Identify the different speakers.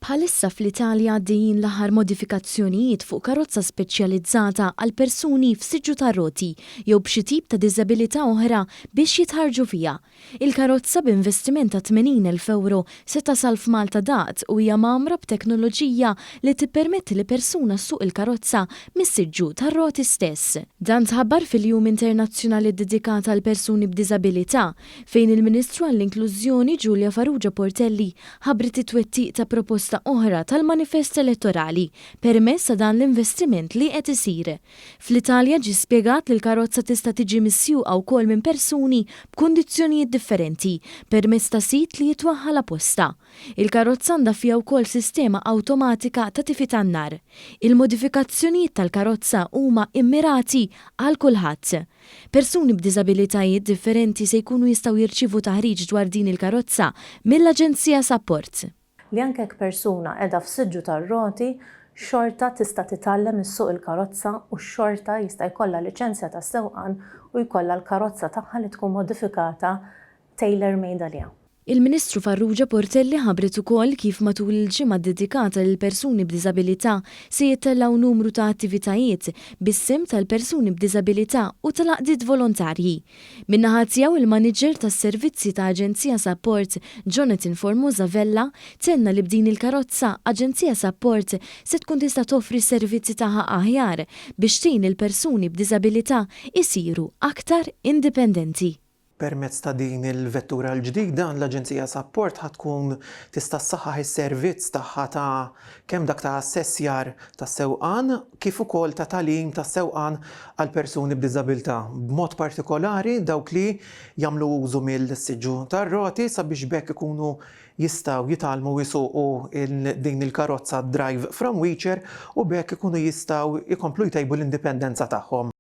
Speaker 1: Bħalissa fl-Italja għaddejjin l-aħħar modifikazzjonijiet fuq karozza speċjalizzata għal persuni f'siġġu tar-roti jew b'xi tip ta' diżabilità oħra biex jitħarrġu fiha. Il-karozza b'investiment ta' 80,000 ewro se tasal f'Malta daqt u hija mgħammra b'teknoloġija li tippermetti li persuna ssuq il-karozza mis-siġġu tar-roti stess. Dan tħabbar fil-Jum Internazzjonali ddedikat għall-persuni b'diżabilità, fejn il-Ministru għall-Inklużjoni Julia Farrugia Portelli ħabbret it-twettiq ta' proposta oħra tal-manifest elettorali permezz ta' dan l-investiment li qed isir. Fl-Italja ġie spjegat li l-karozza tista' tiġi misjuqa wkoll minn persuni b'kundizzjonijiet differenti permezz ta' sit li jitwaħħal apposta. Il-karozza għandha fiha wkoll sistema awtomatika ta' tifi tan-nar. Il-modifikazzjonijiet tal-karozza huma immirati għal kulħadd. Persuni b'diżabilitajiet differenti se jkunu jistgħu jirċievu taħriġ dwar din il-karozza mill-Aġenzija Sapport.
Speaker 2: Li anke jekk persuna qiegħda f'siġġu tar-roti, xorta tista' titgħallem issuq il-karozza u xorta jista' jkollha liċenzja tas-sewqan u jkollha l-karozza tagħha li tkun modifikata tailor made għaliha.
Speaker 1: Il-Ministru Farrugia Portelli ħabbret ukoll kif matul il-ġimgħa ddedikata lill-persuni b'diżabilità se jittellgħu numru ta' attivitajiet bis-sehem tal-persuni b'diżabilità u tal-għaqdiet volontarji. Min-naħa tiegħu il-Maniġer tas-Servizzi ta' Aġenzija Sapport Jonathan Formosa Vella tenna li b'din il-karozza Aġenzija Sapport se tkun tista' toffri s-servizzi tagħha aħjar biex tgħin lill-persuni b'diżabilità jsiru aktar indipendenti.
Speaker 3: Permezz ta' din il-vettura l-ġdida, l-Aġenzija Sapport ħa tkun tista' ssaħħaħ is-servizz tagħha ta' kemm dak ta' assessjar tas-sewqan kif ukoll ta' tagħlim tas-sewqan għal persuni b'diżabilità, b'mod partikolari dawk li jagħmlu użu mill-siġġu tar-roti sabiex b'hekk ikunu jistgħu jitgħallmu jsuqu din il-karozza drive from wheelchair u b'hekk ikunu jistgħu jkomplu jtejbu l-indipendenza tagħhom.